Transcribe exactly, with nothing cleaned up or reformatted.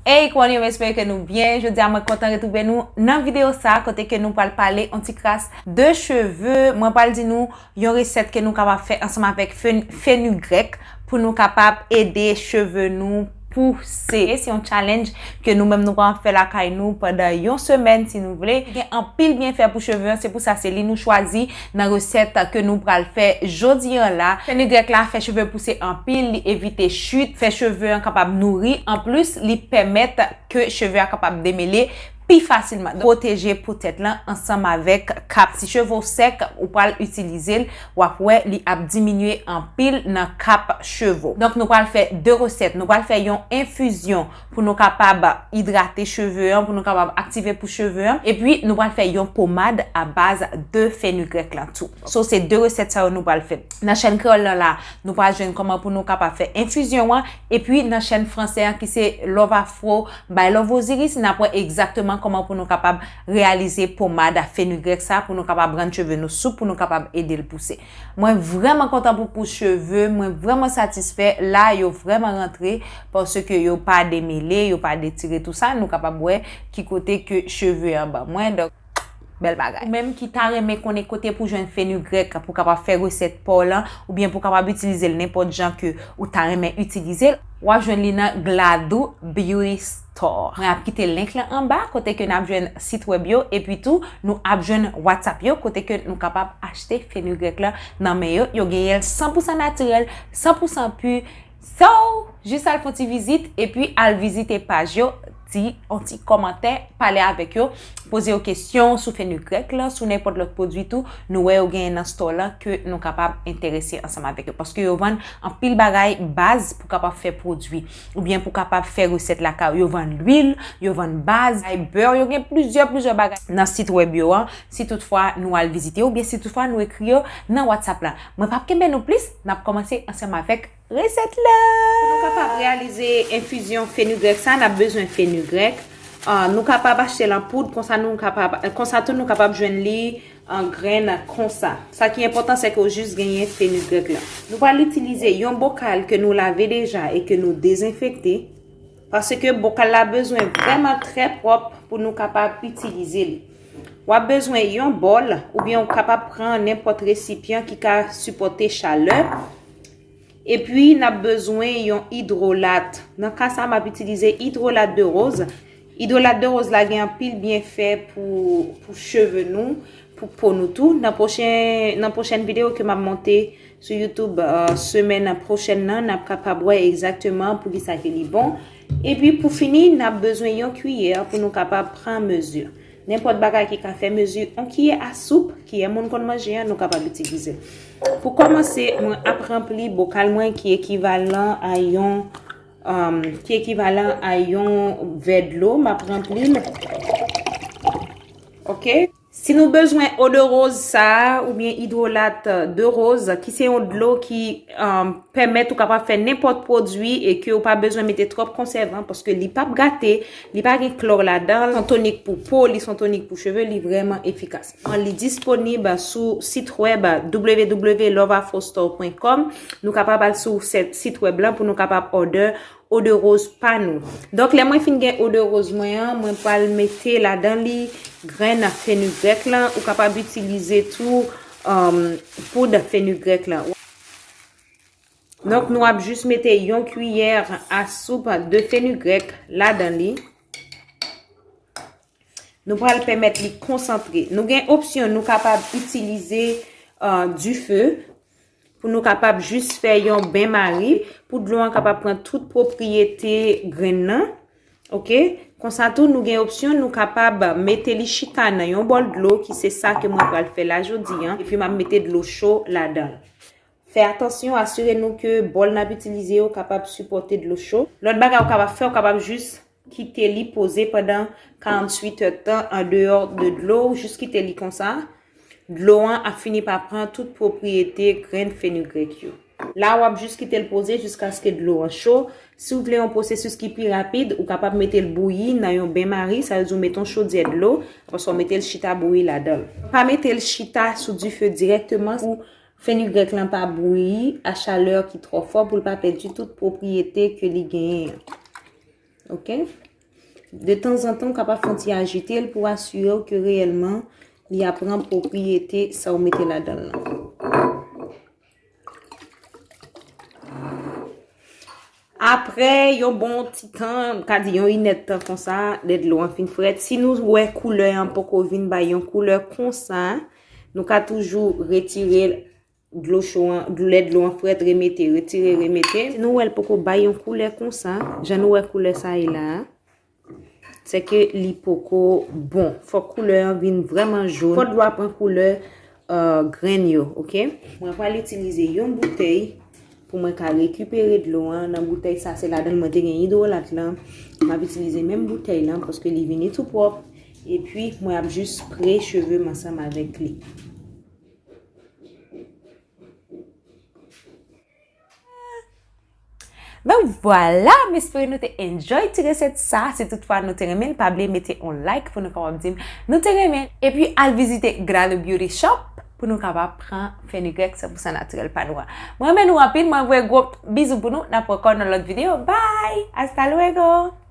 Hey, kòman nou ye? M espere ke nou byen. Jodi a, mwen kontan retwouve nou nan videyo sa a, kote ke nou pral pale yon ti kras de cheve. Mwen pral di nou yon resèt ke nou kapab fè ansanm avèk fen-, fenugrec pou nou kapab ede cheve nou pouse. Se yon challenge ke nou menm nou kapab fè lakay nou pandan yon semèn si nou vle. Gen anpil byenfè pou cheve an, se pou sa se li nou chwazi nan resèt ke nou pral fè jodi an la. Fenugrec la fè cheve pouse anpil, li evite chit, fè cheve an kapab nouri. Anplis, li pèmèt ke cheve a kapab demele pi fasilman. Pwoteje po tèt lan ansanm avèk kap. Si cheve w sèk, ou pral itilize l, w ap wè li ap diminye anpil nan kap cheve w. Donk, nou pral fè de resèt. Nou pral fè yon enfizyon pou nou kapab idrate cheve an, pou nou kapab aktive pou cheve an. Epi, nou pral fè yon pomad a baz de fenugrec lan tou. So, se de resèt sa yo nou pral fè. Nan chèn kreyòl lan la, nou pral jwenn kòman pou nou kapab fè enfizyon an. Epi, nan chèn fransè an ki se Love Afro by Love Osiris, n ap wè egzakteman kòman pou nou kapab reyalize pomad fenugrec sa pou nou kapab rann cheve nou soup, pou nou kapab ede l pouse. Mwen vrèman kontan pou, pou cheve, mwen vrèman satisfè. La, yo vrèman rantre paske yo pa demele, yo pa detire tou sa. Nou kapab wè ki kote ke cheve an ban mwen. Donk, bèl bagay. Ou menm ki ta renmen konnen kote pou jwenn fenugrec pou kapab fè resèt pa w lan, oubyen pou kapab itilize l nenpòt jan ke ou ta renmen itilize l, w ap jwenn li nan Gladou Beauty Store. Mwen ap kite link lan anba, kote ke n ap jwenn sit wèb yo, epi tou, nou ap jwenn WhatsApp yo, kote ke nou kapab achte fenugrec lan nan men yo. Yo genyen l san pou san natirèl, san pou san pi. So, jis al fè yon ti vizit, epi al vizite paj yo, di yon ti kòmantè, pale avèk yo, poze yo kesyon sou fenugrec lan, sou nenpòt lòt pwodui tou, nou wè yo genyen nan store lan ke nou kapab enterese ansanm avèk yo. Paske yo vann anpil bagay baz pou kapab fè pwodui, oubyen pou kapab fè resèt lakay. Yo vann lwil, yo vann baz, ay bè, yo gen plizyè, plizyè bagay nan sit wèb yo an, si toutfwa nou al vizite yo, oubyen si toutfwa nou ekri yo nan WhatsApp la. Mwen p ap kenbe nou plis, n ap kòmanse ansanm avèk resèt la. Pou nou kapab reyalize enfizyon fenugrec sa, n ap bezwen fenugrec. Ah, nou kapab achte l an poud, konsa nou kapab, konsa tou nou kapab jwenn li an grenn konsa. Sa ki enpòtan, se ke w jis genyen fenugrec lan. Nou pral itilize yon bokal ke nou lave deja e ke nou dezenfekte, paske bokal la bezwen vrèman trè pwòp pou nou kapab itilize li. W ap bezwen yon bòl, oubyen w kapab pran nenpòt resipyan ki ka sipòte chalè. Epi, n ap bezwen yon idwolat. Nan ka sa, m ap itilize idwolat de rose. Idwolat de rose la gen anpil byenfè pou, pou cheve nou, pou po nou tou. Nan pwochen, nan pwochèn videyo ke m ap monte sou YouTube, euh, semèn pwochèn nan, n ap kapab wè egzakteman poukisa ke li bon. Epi, pou fini, n ap bezwen yon kiyè pou nou kapab pran mezi. Nenpòt bagay ki ka fè mezi, yon kiyè a soup, kiyè moun konn manje an, nou kapab itilize. Pou kòmanse, mwen ap ranpli bokal mwen ki ekivalan a yon, um, ki ekivalan a yon vè dlo. M ap ranpli l. Ok. Si nou bezwen eau de rose sa a, oubyen idwolat de rose, ki se yon dlo ki, um, pèmèt ou kapab fè nenpòt pwodui e ke ou pa bezwen mete twòp konsèvan, paske li p ap gate, li pa gen klò ladan l, se yon tonik pou po, li se yon tonik pou cheve, li vrèman efikas. Li disponib sou sit wèb w w w love afro store point com. Nou kapab al sou sit wèb lan pou nou kapab order eau de rose pa nou. Donk, lè mwen fin gen eau de rose mwen an, mwen pral mete ladan li grenn fenugrec lan. Ou kapab itilize tou, um, poud fenugrec lan. Donk, nou ap jis mete yon kiyè a soup de fenugrec ladan li. Nou pral pèmèt li konsantre. Nou gen opsyon, nou kapab itilize, uh, dife pou nou kapab jis fè yon ben mari, pou dlo an kapab pran tout pwopriyete grenn nan. Ok? Konsa tou, nou gen opsyon, nou kapab mete li chita nan yon bòl dlo, ki se sa ke mwen pral fè la jodi an, epi m ap mete dlo cho ladan l. Fè atansyon, asire nou ke bòl n ap itilize yo kapab sipòte dlo cho. Lòt bagay ou kapab fè, ou kapab jis kite li poze pandan karanntuit èdtan andeyò de dlo, ou jis kite li konsa. Dlo an ap fini pa pran tout pwopriyete grenn fenugrec yo. La, w ap jis kite l poze jiskaske dlo an cho. Si w vle yon pwosesis ki pi rapid, ou kapab mete l bouyi nan yon ben mari, sa vle di w mete yon chodyè dlo, apre sa w mete l chita bouyi ladan l. Pa mete l chita sou dife dirèkteman pou fenugrec lan pa bouyi a chalè ki twò fò, pou l pa pèdi tout pwopriyete ke li genyen an. Ok? Detanzantan, w kapab fè yon ti ajite l pou asire w ke reyèlman li ap pran pwopriyete sa w mete ladan l lan. Apre yon bon ti tan, m ka di yon inèdtan konsa, lè dlo an fin frèt, si nou wè koulè an poko vin bay yon koulè konsa, nou ka toujou retire dlo cho an, lè dlo an frèt, remete, retire, remete. Si nou wè l poko bay yon koulè konsa, jan nou wè koulè sa ye la a, se ke li poko bon. Fòk koulè an vin vrèman jòn. Fòk dlo a pran koulè, euh, grenn yo, oke? Mwen pral itilize yon boutèy pou mwen ka rekipere dlo an. Nan boutèy sa, se ladan l mwen te gen idwolat lan. M ap itilize menm boutèy lan paske li vini tou pwòp. Epi, mwen ap jis spre cheve m ansanm avèk li. Ben vwala, m espere nou te enjoy ti resèt sa. Si toutfwa nou te renmen l, pa bliye mete yon like pou nou kapab di m nou te renmen. Epi al vizite Gralo Beauty Shop pou nou kapab pran fè nigrèk san pou san natirèl pa nou a. Mwen renmen nou anpil, mwen voye gwo bizou pou nou. N ap wè ankò nan lòt videyo. Bye! Hasta luego!